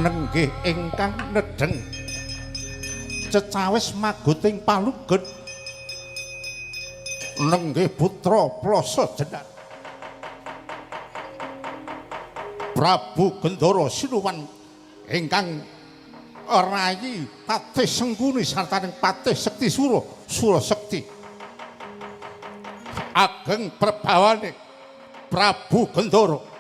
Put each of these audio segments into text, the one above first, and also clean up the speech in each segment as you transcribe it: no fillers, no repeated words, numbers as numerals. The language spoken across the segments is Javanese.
Nenggih ingkang nedheng cecawis maguting palugut nenggih putra Plasa Jenar Prabu Gendara Sinuwan ingkang rayi Patih Sengkuni sartaning Patih Sekti Sura Sura Sekti ageng prabawane Prabu Gendara.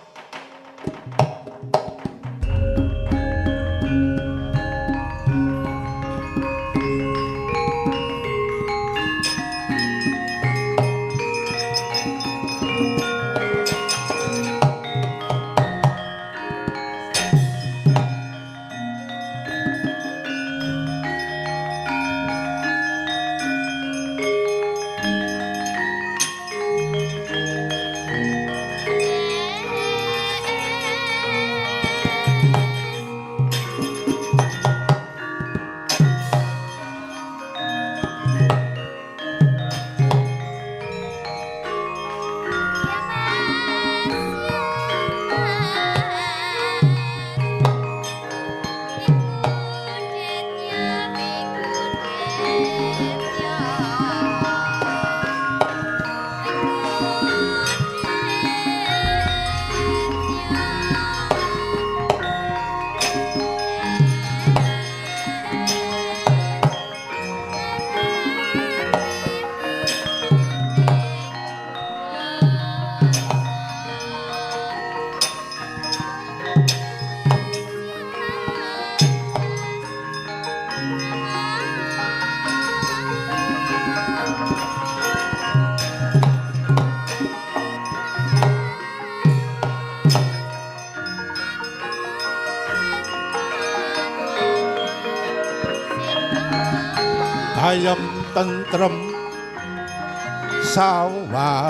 Ayem tentrem sawangane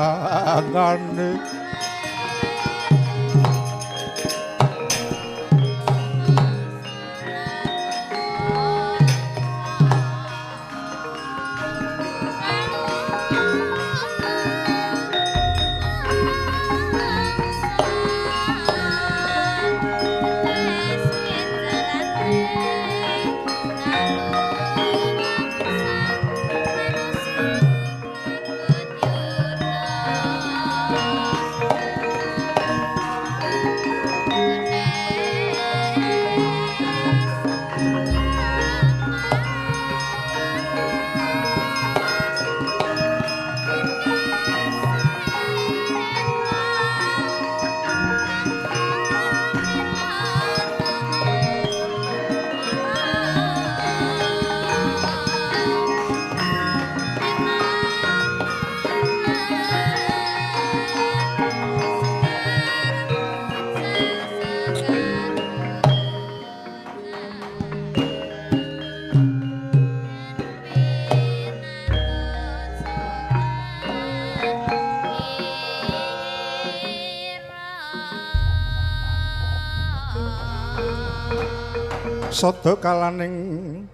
sada kalaning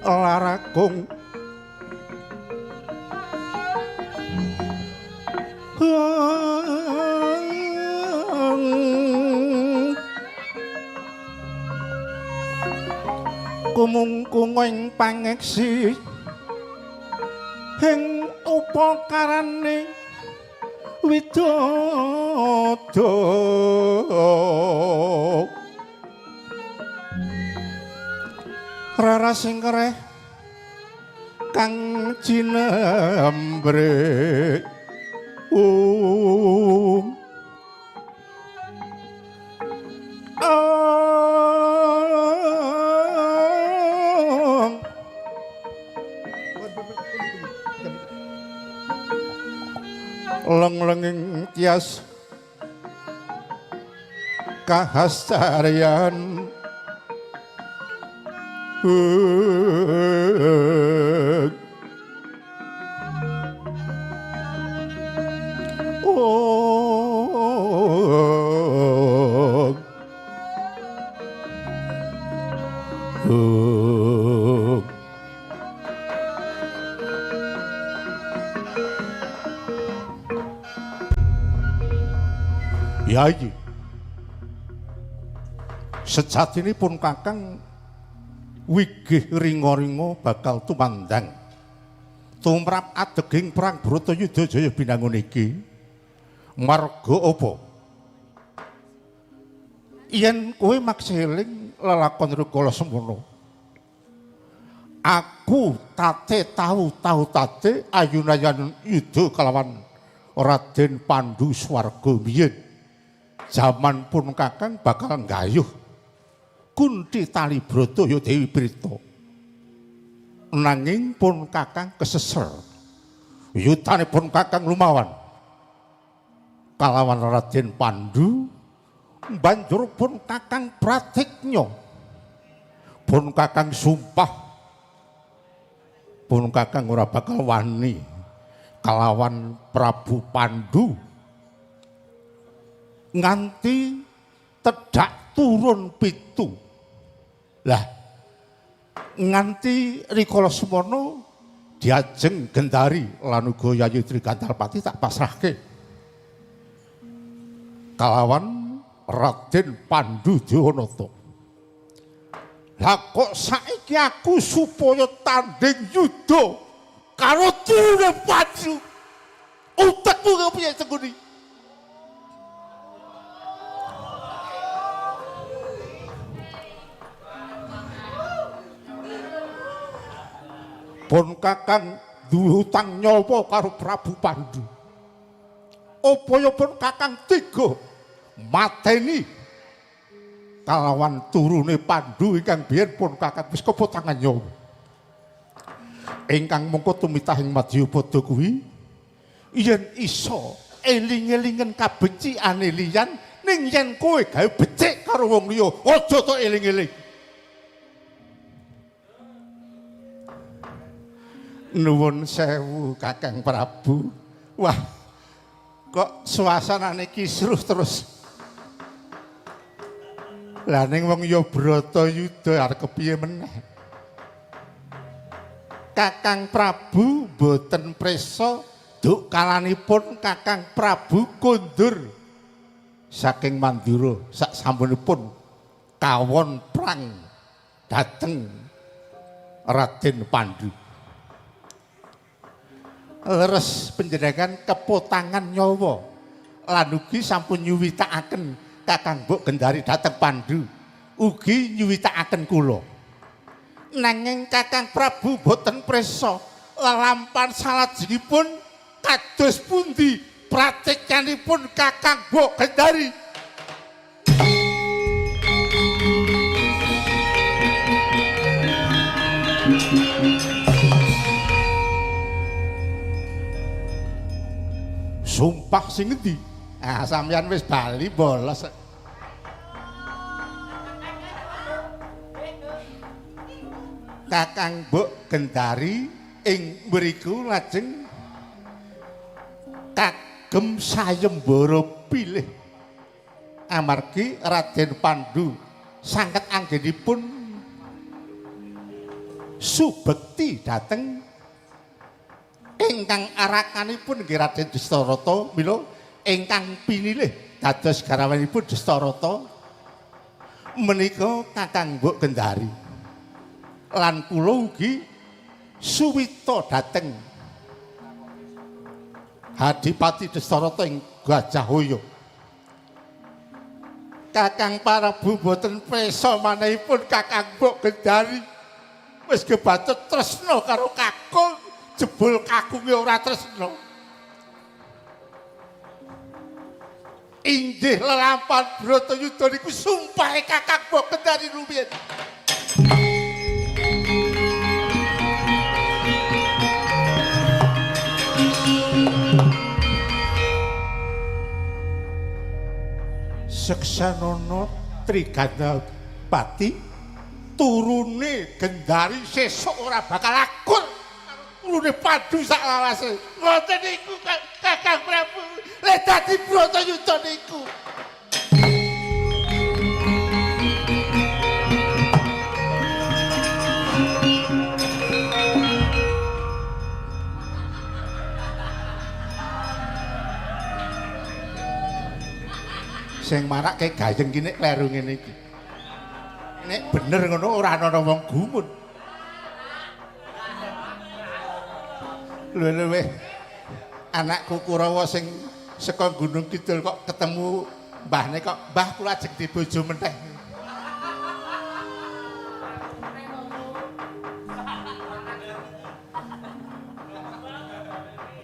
laragung kumungkung ing pangeksi ing upakarane widodo rara sing kereh kang cinembre leng-lenging tias kahasaryan Yayi. Sejatinipun Kakang wigih ringa-ringa bakal tumandang tumrap adeging perang Bratayuda Jaya Binangun iki. Marga apa? Yen kowe makseling lelakon rikala semono, aku tate tahu-tahu tate ayunayan yuda kalawan Raden Pandu swarga biyen. Jaman pun Kakang bakal nggayuh Kunti tali brata ya Dewi Brita. Nanging pun Kakang kesesel. Yutane pun Kakang lumawan kalawan Raden Pandu, banjur pun Kakang pratiknya. Pun Kakang sumpah, pun Kakang ora bakal wani kalawan Prabu Pandu nganti tedhak turun pitu. Lah nganti rikala semono diajeng Gendari lan uga Yayi Trigantalpati tak pasrahke kalawan Raden Pandu Dewanata. Lah kok saiki aku supaya tanding yuda karo turune Pandu, utekmu kepiye Sengkuni? Pun Kakang duwe utang nyawa karo Prabu Pandu. Apa ya pun Kakang tega mateni kalawan turune Pandu ingkang biyen pun Kakang wis kepotangan nyawa. Ingkang mengko tumitah ing madyapada kuwi yen iso eling-elingen kabecikane liyan, ning yen kowe gawe becik karo wong liya aja tok eling-eling. Nuwun sewu Kakang Prabu. Wah, kok suasanane kisruh terus. Lah ning wong ya Bratayuda arep kepiye meneh? Kakang Prabu mboten prisa duk kalanipun Kakang Prabu kondur saking Mandura sak sampunipun kawon prang dhateng Raden Pandu. Leres panjenengan kepotangan nyawa lan ugi sampun nyuwitakaken Kakang Mbok Gendari dhateng Pandu, ugi nyuwitakaken kula. Nanging Kakang Prabu boten prisa lelampan salajengipun kados pundi pratikyanipun Kakang Mbok Gendari? Sumpah sing ngendi? Ah, sampeyan wis bali bolos. Kakang Mbok Gendari ing mriku lajeng kagem sayembara pilih amargi Raden Pandu sanget anggenipun subekti dhateng ingkang arakanipun nggih Raden Destarata, mila ingkang pinilih dados garwanipun Destarata menika Kakang Mbok Gendari. Lan kula ugi suwita dhateng Adipati Destarata ing Gajahhoya. Kakang Prabu mboten presa manehipun Kakang Mbok Gendari wis kebacut tresna karo kakung, jebul kakunge ora tresna. Inggih lelampahan Bratayuda niku sumpahe Kakang Mbok Gendari rumiyin. Seksanana Trigandapati turune Gendari sesuk ora bakal akur karo turune Pandu sak lawase. Ngoten niku Kakang Prabu, lek dadi Bratayuda niku. Sing marake gayeng ki nek kleru ngene iki. Nek bener ngono ora ana wong gumun. Luwih-luwih anakku Kurawa sing saka Gunung Kidul kok ketemu mbahne kok, "Mbah kula ajeng di bojo meneh."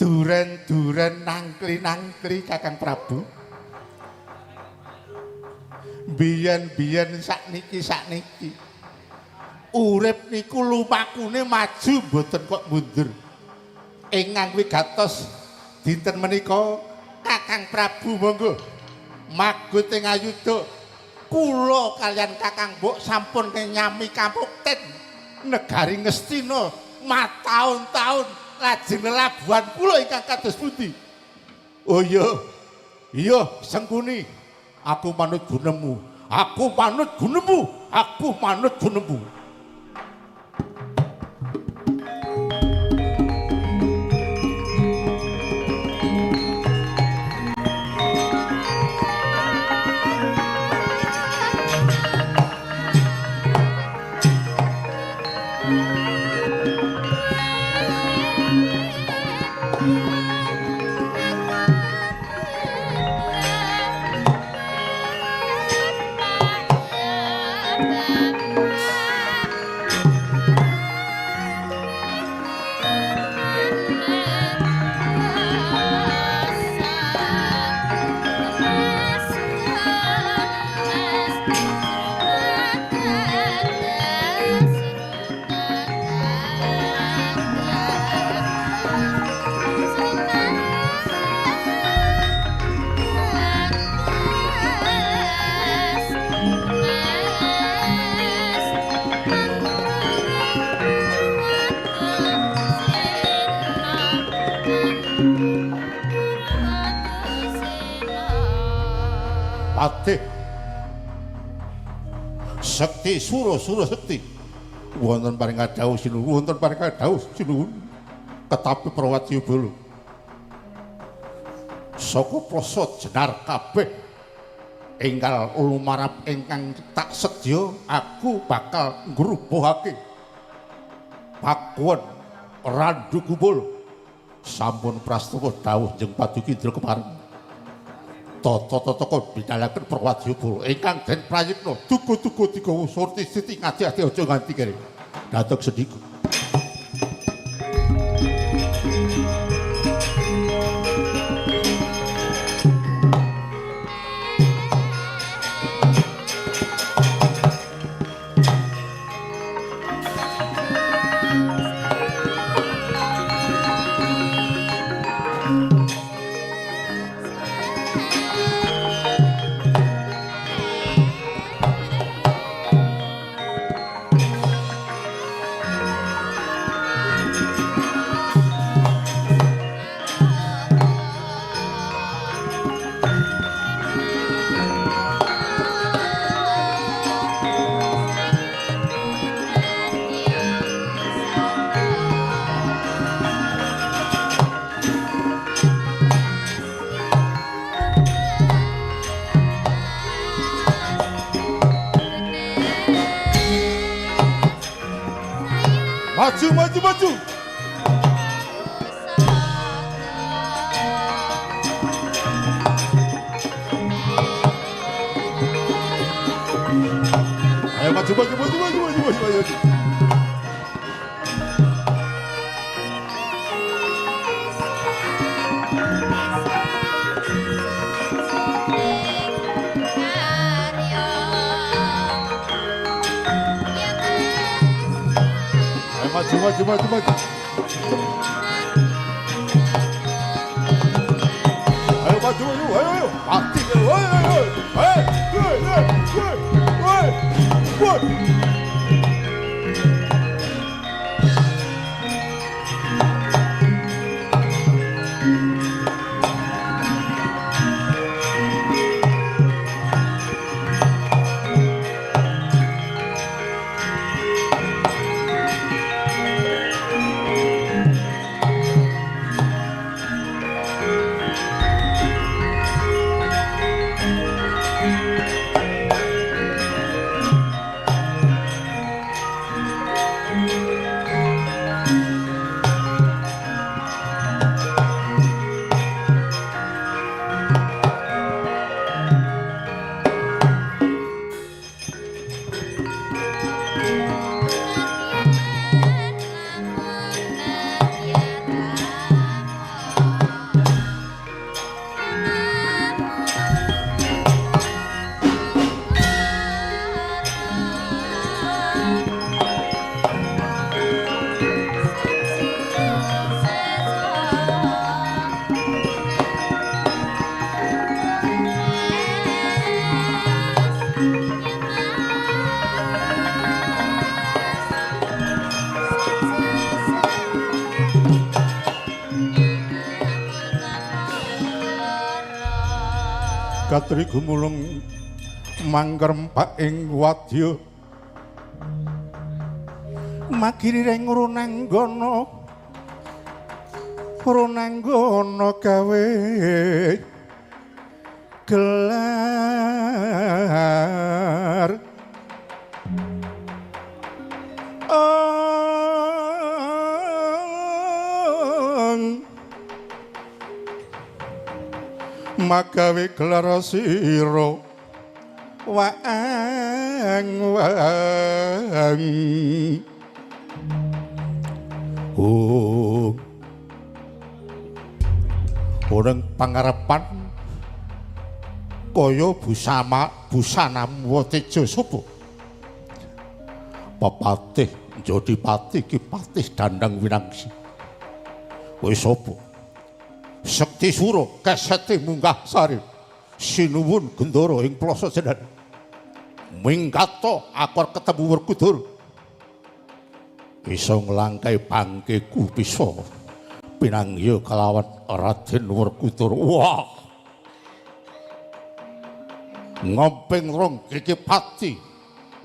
Duren-duren nangkli-nangkli Kakang Prabu. Biyen-biyen sakniki-sakniki. Urip niku lumakune maju mboten kok mundur. Ingkang wigatos dinten menika Kakang Prabu monggo magut ing ayuda kula kaliyan Kakang Mbok sampun nyami kamukten negari Ngastina mataun-taun lajeng lelabuhan kula ingkang kados pundi. Oh iya, iya Sengkuni, aku manut gunemu, aku manut gunemu, aku manut gunemu. Patih Sekti sura-sura sekti wonten paring dawuh sinuwun, wonten paring dawuh sinuwun ketapi Prawadya bala saka prasa jenar kabeh enggal lumarap ingkang tak sedya aku bakal ngrubuhake Pakuwon Randu Kumbolo. Sampun prastawa dawuh jeng Paduka Indra kepareng tata-tata kok bidalaken Prawadya bala ingkang den prayitna duga-duga digawa surti siti ngati-ati aja nganti kere dateng sediku. Maju, maju, maju. Ayo maju, maju, maju, maju, maju, maju, maju. Maju, maju, maju, maju. Ayo maju, maju, ayo, ayo. Mati, ayo, ayo, ayo. Ayo, ayo, ayo, ayo. Ayo. Katri gumulung manggrempak ing wadya. Magiri reng runanggana runanggana gawe gelar. Magawe gelar sira waang waang. Oh, orang pangarepan kaya busama busanamu teja sapa? Pepatih Jodipati Ki Patih Dandang Winangsi. Kowe sapa? Sekti Sura kesete munggah sari. Sinuwun gendara ing Plaza Jenar. Minggato aku arep ketemu Werkudara. Bisa nglangkai bangkeku bisa pinangya kelawan Raden Werkudara. Wah. Ngompeng rong iki pati.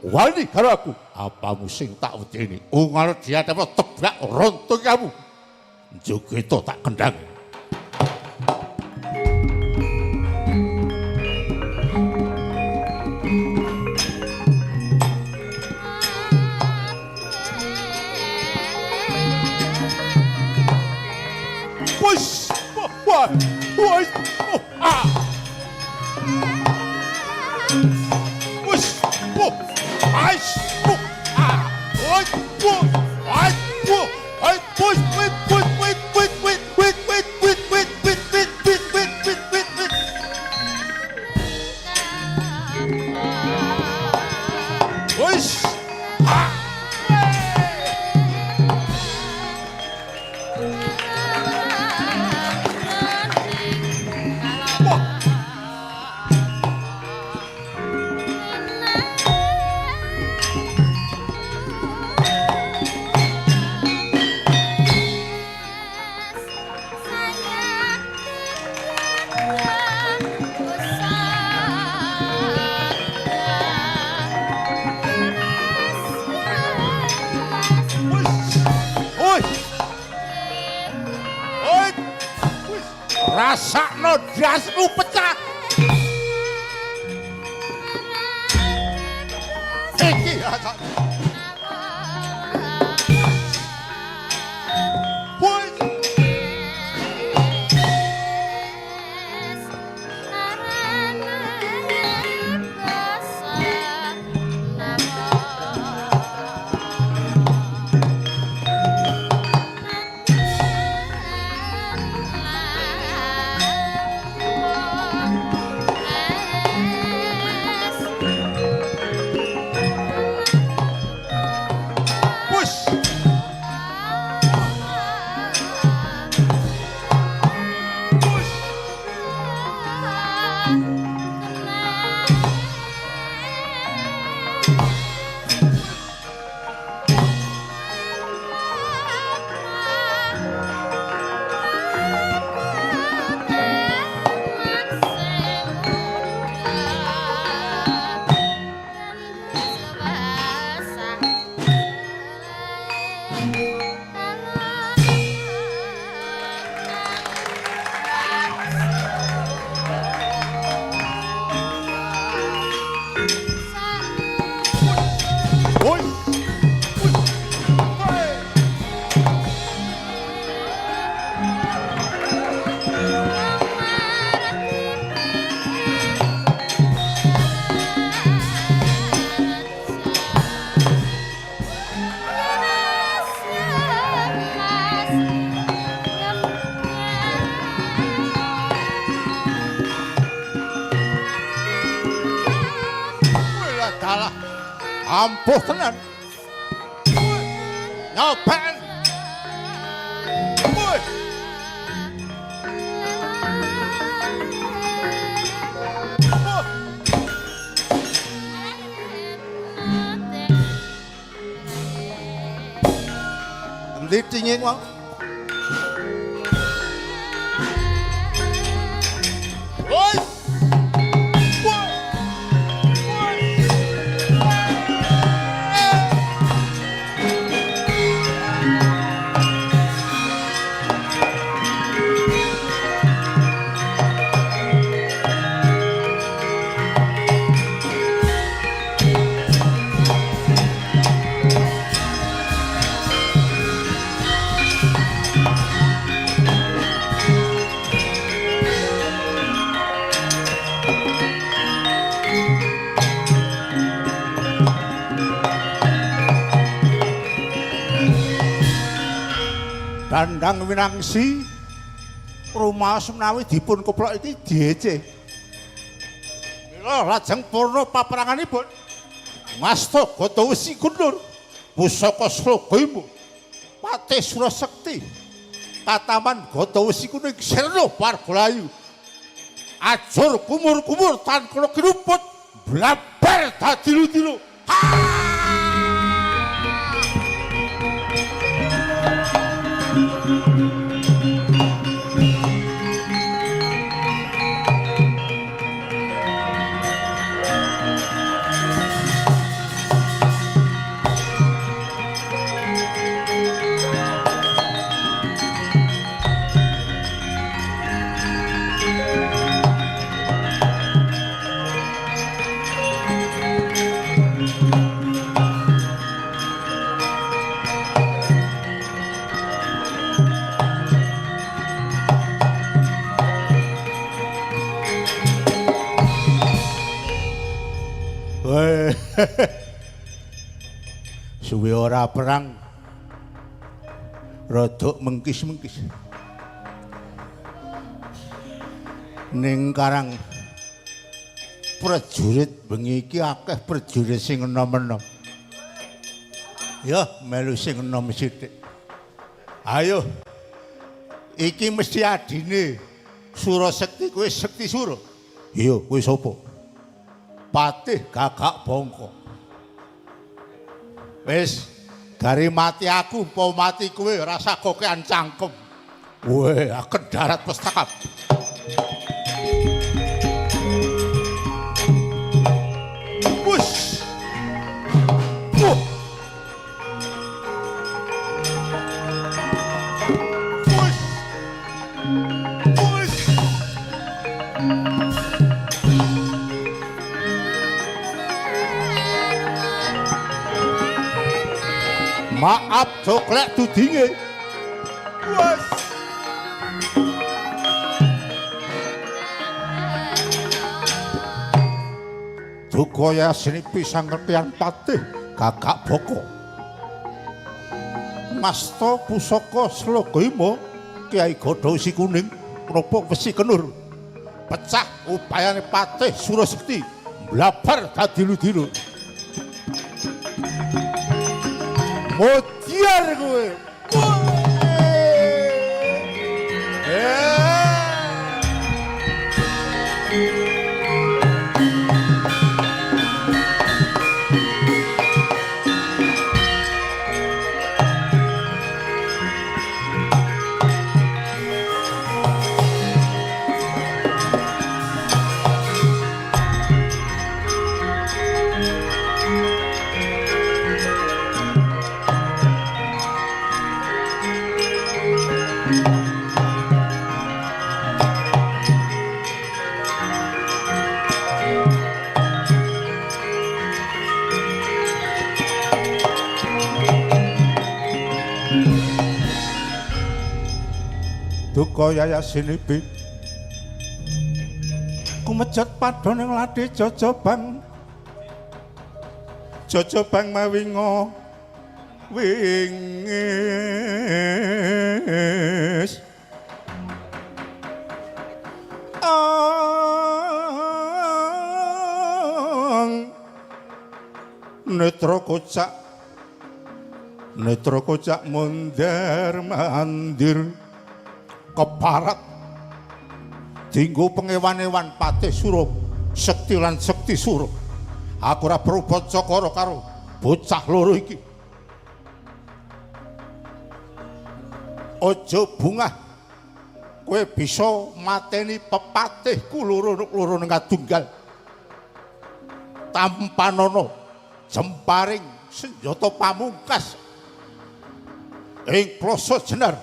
Wani karo aku. Apamu sing tak wedeni? Ungal diadep tebak rontok kamu. Jogeto tak kendang. Wis, wah, wis, ah. Wis, wah, ais, wah, ah, wis, wah, ais, wah, ais, wis, wis, wis, wis, wis, wis, wis, wis, wis, wis, wis, wis, wis, wis, wis, wis, wis. Wis, ah. Rasakno dasmu pecah. Iki rasakno. Woi. Ampuh tenan. Nyobaen. Woi. Endi cinging wong? Woi. Dandang Winangsi rumaos menawi dipun keplok iki diece. Mila lajeng purna paperanganipun ngasta gata wesi kundur pusaka sloga Patih Surasekti kataman gata wesi kuning sirna wargalayu ajur kumur-kumur tan kena kinuput blabar dadi ludilu. Suwe ora perang rodok mengkis-mengkis ning karang prajurit bengi iki akeh prajurit sing enom-enom. Ya melu sing enom sithik. Ayo iki mesti adine Surasekti kowe Sekti Sura. Iya kowe sapa? Patih Gagak Bongko. Wis gari mati aku apa mati kowe rasa kokean cangkem. Weh, aku darat pestaka. Wus. Wuh. Wus. Wus. Maaf coklek tudinge. Wes. Duka yasini pisang ngertian patih Gagak Boko. Masta pusaka Sloga Kyai Gada Wesi Kuning menapa wesi kenur. Pecah upayane Patih Surasekti blabar dadi ludilu. Modiar kowe. Duka yayasinipi kumejot padha ning ladhe jajabang jajabang mawinga wingis ang netra kocak mondar mandir keparat dinggo pengewan-ewan Patih Sura Sekti lan Sekti Sura. Aku ora perlu cakara karo bocah loro iki. Aja bungah kowe bisa mateni pepatihku loro-loro ning kadunggal. Tampanana jemparing senjata pamungkas ing Klasa Jenar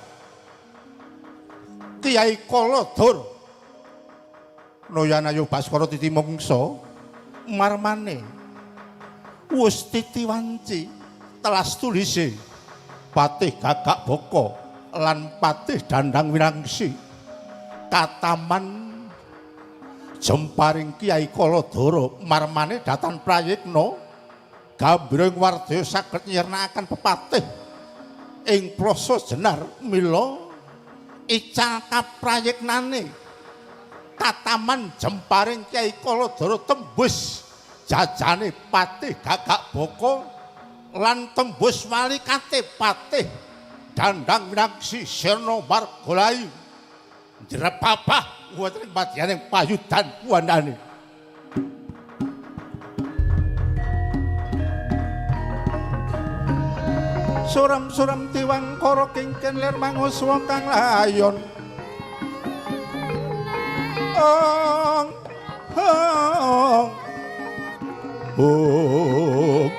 Kyai Kaladara Noyanayu Baskara titi mangsa marmane wis titi wanci telas tulise Patih Gagak Boko lan Patih Dandang Winangsi kataman jemparing Kyai Kaladara marmane datan prayitna gambreng wardaya saged nyirnakaken pepatih ing Plaza Jenar. Mila ical kaprayitnane kataman jemparing Kyai Kaladara tembus jajane Patih Gagak Baka lan tembus walikate Patih Dandang Minaksi Sirna Margalayu njrebabah wonten ing madyaning payudan wandane. Suram-suram tiwangkara kingken lir manguswa kang layon. Ong ong ong.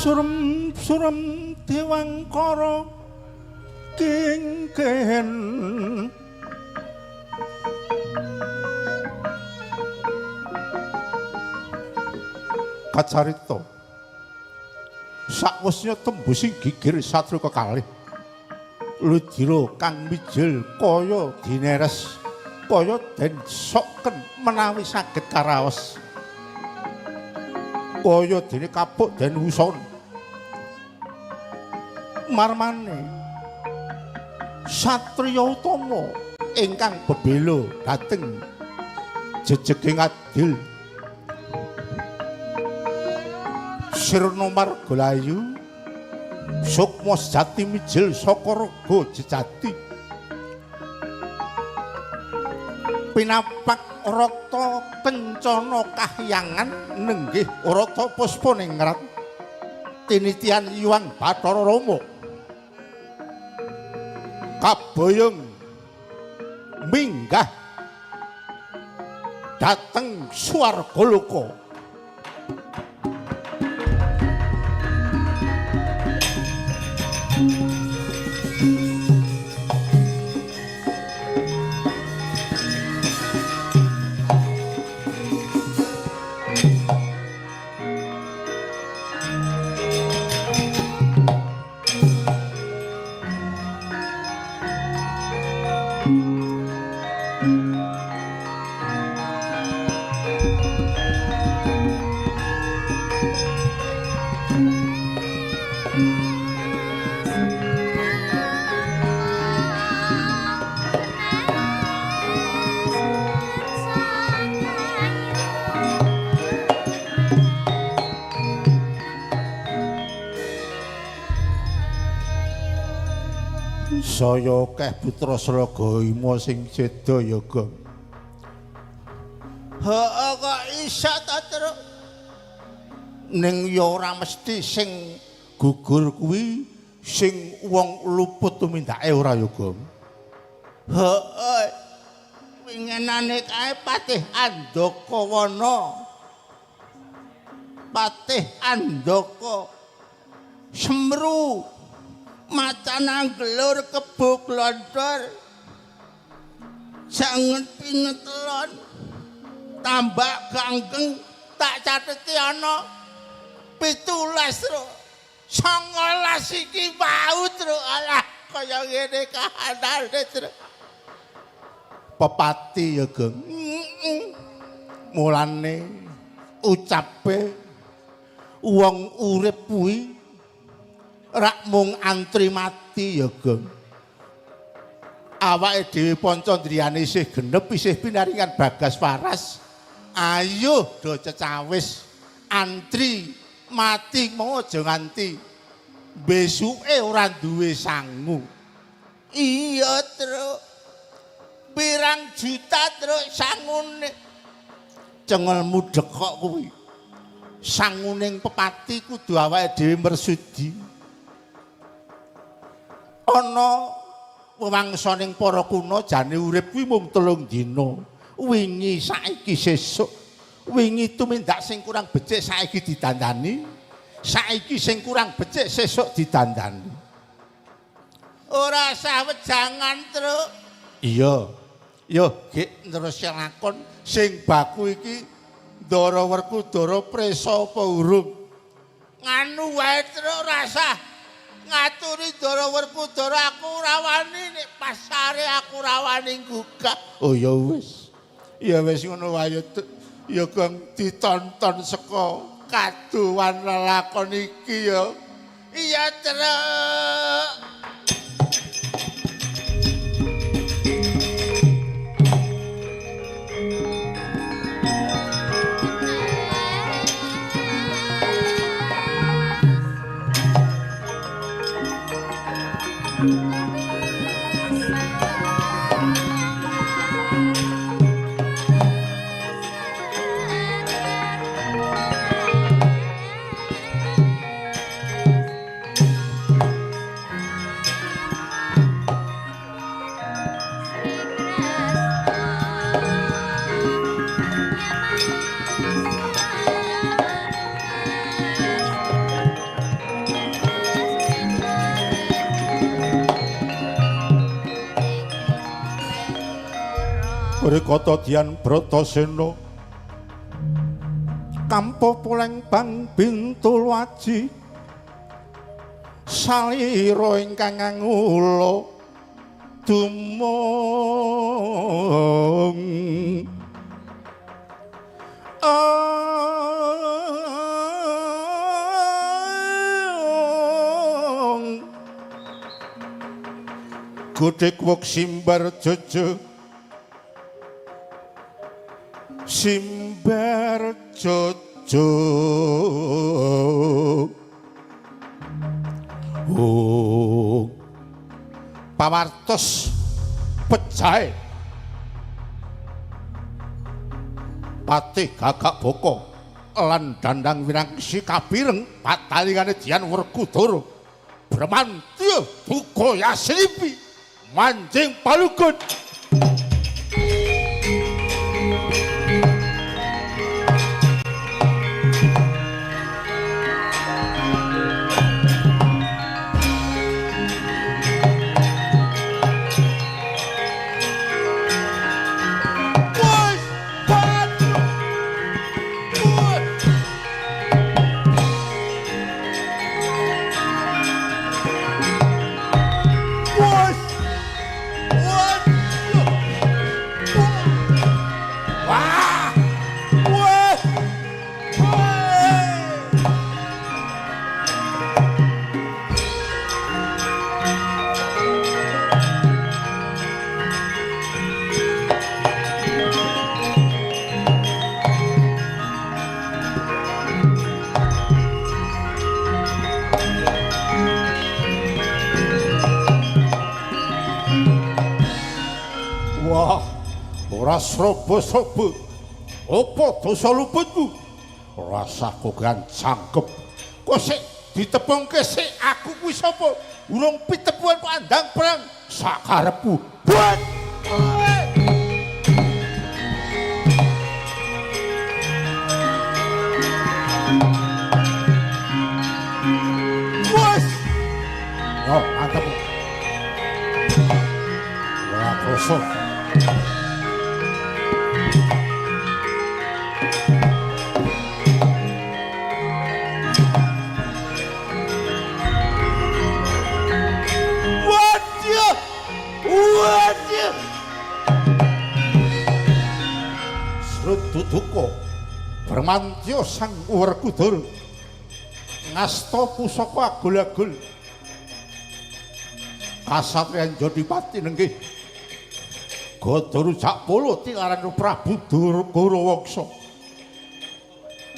Surem-surem dewangkara kingken kacarita sakwusnya tembusing gigir satru kekalih ludira kang mijil kaya dineres kaya den sokken menawi saged karaos kaya dene kapuk den wuson marmane satriya utama ingkang bebela dhateng jejeging adil Sirna Margalayu sukma sejati mijil saka raga jejati pinapak rata kencana kahyangan nenggih rata puspaningrat tinitian Hyang Bathara Rama kaboyong minggah dhateng swarga loka. Saya akeh putra Sragaima sing seda ya, Gong. Heeh kok isa ta, Truk? Ning ya ora mesti sing gugur kuwi Sing wong luput tumindake ora ya, Gong? Heeh. Wingenane kae Patih Andakawana. Patih Andaka Semru macan anggelur kebo glontor. Jangan pinetelon tambak ganggeng tak cateti ana 17 ro 19 iki mau tru alah kaya ngene kahanane tru. Pepati ya, Geng. Mulane ucape wong urip kuwi rak mung antri mati ya, Geng. Awake dhewe pancandriyane isih genep isih pinaringan bagas waras. Ayo do cecawis antri mati mau aja nganti besuke ora duwe sangu. Iya, Truk. Pirang juta, Truk, sangune. Cengelmu dekok kuwi. Sanguning pepati kudu awake dhewe mersudi. Ana wewangsaning para kuna jane urip kuwi mung 3 dina. Wingi saiki sesuk. Wingi tumindak sing kurang becik saiki didandani. Saiki sing kurang becik sesuk didandani. Ora sah wejangan, Truk. Iya. Yo, gek terus lakon sing baku iki Ndara Werkudara presa apa urung? Nganu wae, Truk, ora sah ngaturi Ndara Werkudara aku ora wani nek pasare aku ora wani nggugah. Oh ya wis. Ya wis ngono wae ya Gong ditonton saka kaduwan lelakon iki ya. Iya, Truk. Rekata Dian Bratasena Kampa poleng bang bintul waji salira ingkang ngula dumung Godhek wuk simbar jojo simbar jojo oh pawartos pecahe Patih Gagak Boko lan Dandang Winangsi kapireng patalingane Dian Werkudara Bramantya duka yasripi manjing palugun. Wah, ora srobo-srobo. Apa dosa luputku? Rasah kogean cangkem. Kok sik Ditepungke sik aku kuwi sapa? Urung pitepuhan kok andang perang sakarepku. Buat. Wes. Yo, mantep. Wah, kroso. Waduh. Waduh. Srutuduka Bramantya Sang Werkudara ngasta pusaka agul-agul. Kasatriyan Jodipati nenggih Gada Rujak Polo tilaran Prabu Durgawangsa.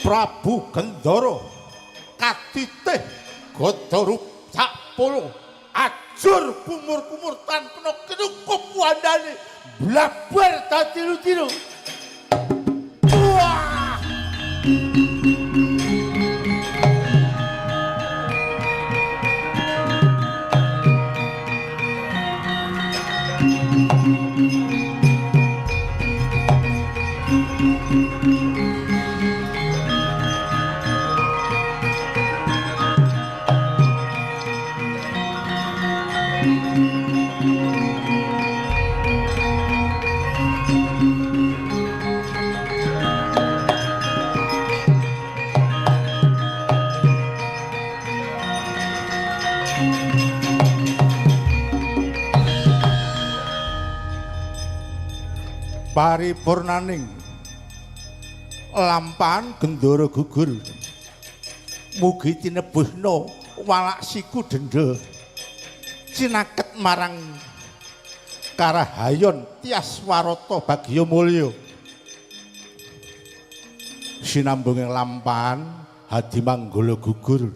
Prabu Gendara katitih Gada Rujak Polo ajur kumur-kumur tan kena kenukup wandane blabar dadi tiru. Wah! Paripurnaning lampahan gendara gugur mugi tinebuhna walak siku denda cinaket marang karahayon tias warata bagya mulya sinambunging lampahan hadimanggala gugur.